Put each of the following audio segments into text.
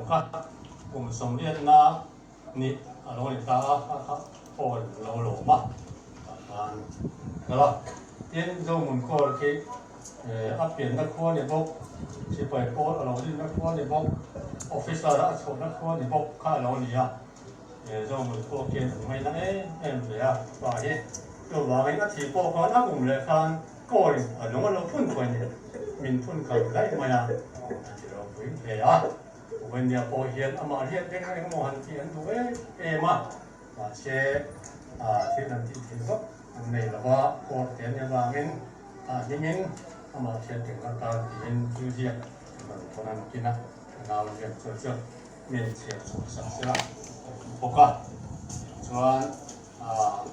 Kha kum sawmriatna ni a lo ni ta a, kha kha hall lo lawm a, tah khan kal a. Tin, Zohmun Kawl khi a pianna khua ni bawk, sipai pawl a lo rinna khua ni bawk, officer a chhuahna khua ni bawk kha a lo ni a. Zohmun khua khian an ngaina em em ve a, pa hi. Chuvangin a thih pawh khan a kum leh khan Kawlin a lung a lo phun pawhin min phun khalh daih mai a, a ti ropui hle a. Uvennia pawh hian amah hriat reng reng emaw han tih an duh em em a, mahse thil han tih theih vak an nei lo va, court te an ni avangin a hmingin amah hriat reng atan tiin thil ziak an rawn thawn a, nakinah a nau ziak chuan chu min chhiar chhuah sak sela a ti bawk a. Tichuan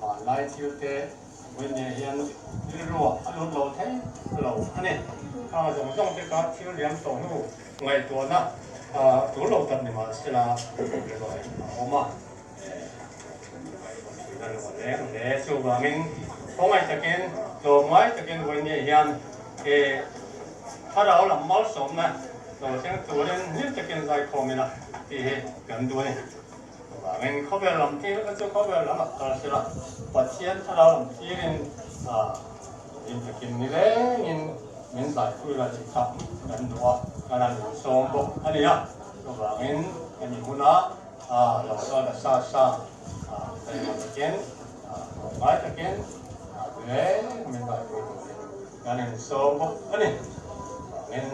Vanlai thil te Vawimia hian rilruah a lut lo thei lo a ni. Khang zawng zawng te kha thil liam tawh hnu ngaihtuahna tur lo tak ni mah sela rilruah hian a awm a. Ngaihtuah a leng hle. Chuvangin khawngaih takin tlawmngai takin Vawimia hian thlarau lam malsawmna lo thleng turin hlim takin zaikhawm ila tih hi kan duh a ni. Chuvangin khawvel lam thil kha chu khawvel lam ah kal sela, Pathian thlarau lam thirin in takin nilengin min zaipui la tih kha kan duh a, kan han insawm bawk a ni a. Chuvangin hemi huna lo kal ta sa sa taima takin, tlawmngai takin nileng min zaipui turin kan insawm bawk a ni. Chuvangin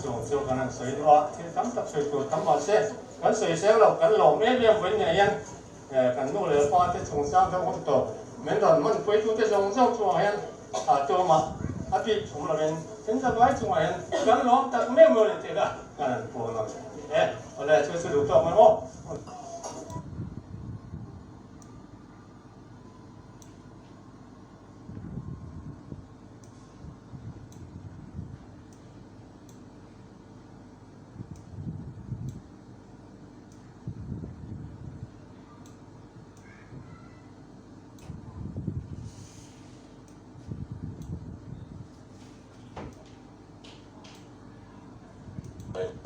chung chu kan han sawi duh a, thil tam tak sawi tur tam mahse, Kan sawisel lo, kan lawm em em vawi ngei hian kan nu leh pa te chungchang deuh hun tawh min rawn hmanpuitute zawng zawng chungah hian tumah a bik thum lovin thil zak lai chungah hian kan lawm tak meuh meuh a ni tih kha kan han puang ang e. Awle, chu chu duh tawk mai maw?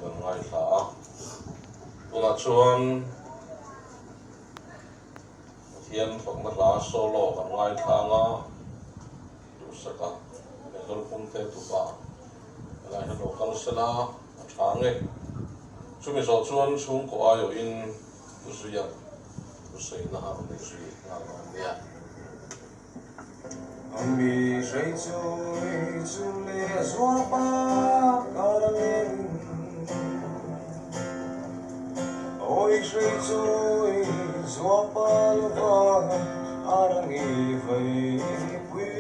Kan ngaithla a, tunah chuan Pathian fakna hla solo kan ngaithla ang a, duhsaka Mehzawr Pumte tupa helai hian lo kal sela a tha nge. Chumi zawh chuan chhungkaw aiawhin zuia thusawiina a rawn inzui nghal dawn nia. Mi hrei chui chu le zual pa kar leng Oi hrei chui zual pa lova arangi vei pui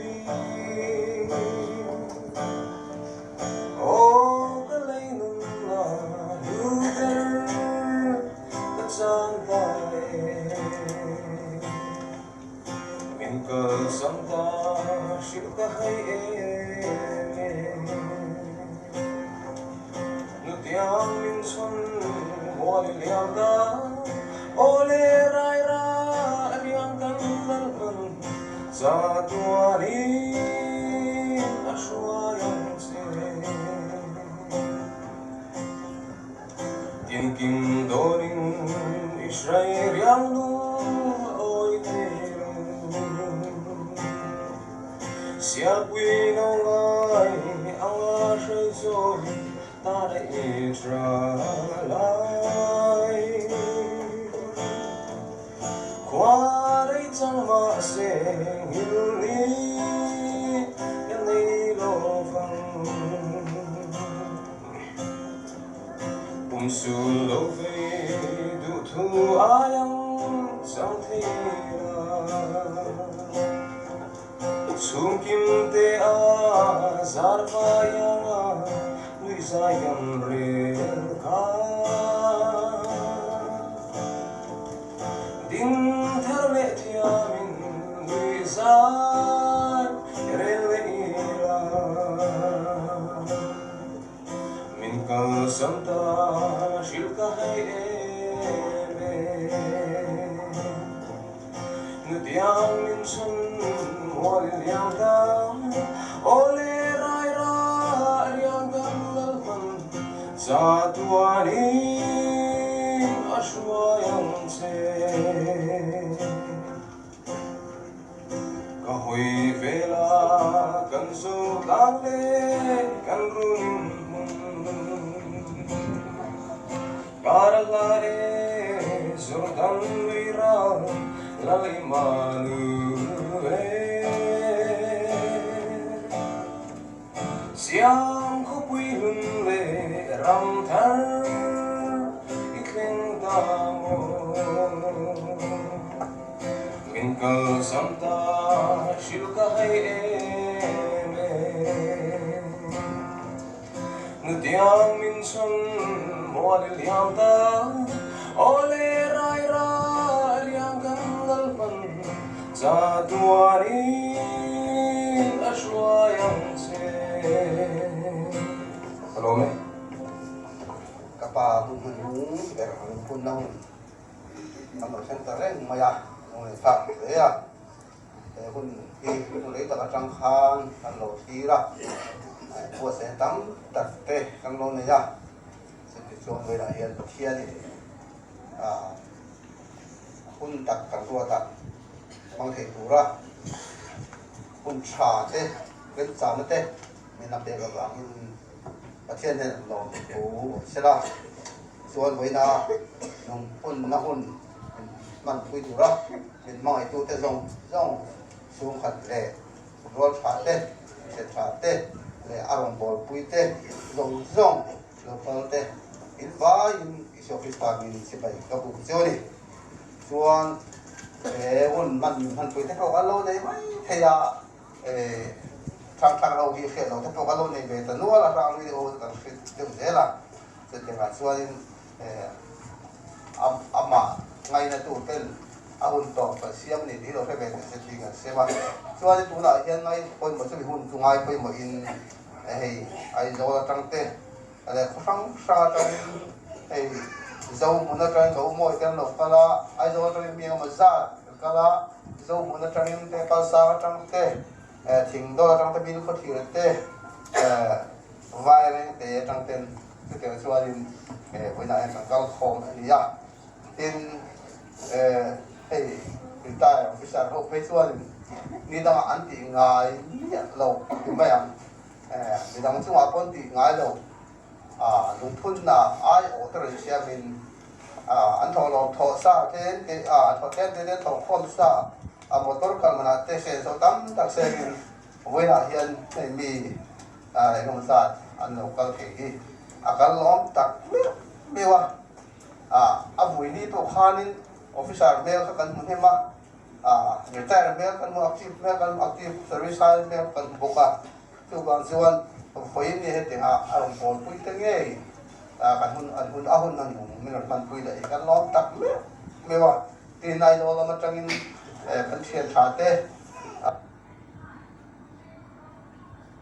Aw ka lei nun a hlu ber ka chang ta e Min kalsan ta hrilh ka hai em e Nutiang min chhun mual i liam ta Aw le rai ra riang kan lal hman Cha tuanin a hruai ang che. Tinkim dawnin i hrai riang lung a awi thei lo. Sialpui no ngai anga hrai chawi ta daih tha lai. Khua rei chang mahse nghilh ni ka nei lo vang. Pum sul lo vei duh thu ai ang chang thei la. Chhungkim te a zar vai anga nui zai ang rel kha. Ding thar leh thiamin nui zai rel leh ila. Min kalsan ta hrilh ka hai em e. Nutiang min chhun mual liam ta aw le rai ra riang kan lal hman za tuanin. hruai ang che. Ka hawi vel a, kan zo tlang leh kan run hmun. Kar a hla e, Jordan lui ral lal Immanuel. Siam khawpui hlun leh ram thar i thleng ta maw? Min kalsam ta hrilh ka hai em em. Nutiang min chhawn mual i liam ta, aw le rai rai riang kan lalpan. Chatuanin a hruai ang che. Ka lawm e. Ka pa hun hman lung ber ang hun na hun kan lo thleng ta reng mai a, lung thlak hle a. He hun hi hun rei tak atang khan kan lo thlir a, buatsaihna tam tak te kan lo nei a. Chutichuan vawiinah hian Pathianin Hun tak kan ruat a, hmang thei tura hun tha te, remchana te min a pek avangin Pathian hian an lawm thu awm se la. Chuan vawiina nungphunna hun min hmanpui tura min hmangaihtute zawng zawng chhungkhat leh rual tha te, hriat tha te leh a rawngbawlpui te zawng zawng Local te in vaiin Isua Krista min sipai ka buk chu a ni. Chuan he hun hman min hmanpui te pawh kan lo nei mai thei a, hrang hrang ho hi hriat loh te pawh kan lo nei ve ta nual a, hrang hlui ho chu kan hre deuh zel a. Chutiangah chuanin amah ngaina tur ten a hun tawp kan siam a ni tih hi lo hre ve teh se tih kan sem a. Chuanin tunah hian ngai pawimawh chumi hun chu ngai pawimawhin Hei Aizawl atang te leh khaw hrang hrang atangin hei Zohmun atangin ka umawi te an lo kal a, Aizawl atangin mi engemaw zat an kal a, Zohmun atangin te Kalsang atang te Thingdawl atang te Bilkhawthlir te Vairengte atang ten chutiang chuanin vawiinah hian kan kal khawm a ni a. Tin, hei retire officer ho phei chuanin ni dangah an tih ngai miah lo ti mai ang. Midang chungah pawh an tih ngai lo. Lungphunna aiawh te rawn siamin an thawhlawm thawh sa te thawh tlem te te thawh khawm sa a motor kal manah te senso tam tak sengin vawiinah hian hei mi engemaw zat an lo kal thei hi a kal lawm tak meuh meuh a. A vui ni pawh khanin officer hmel kha kan hmu hnem a, retire hmel kan hmu, active hmel kan hmu, active service lai hmel kan hmu bawk a. Chuvang chuan vawiin ni hetianga a rawn pawlpui te ngei kan hun an hun a hun a nung min rawn hmanpui leh hi kan lawm tak meuh meuh a. Tin, Aizawl lam atangin kan thian tha te.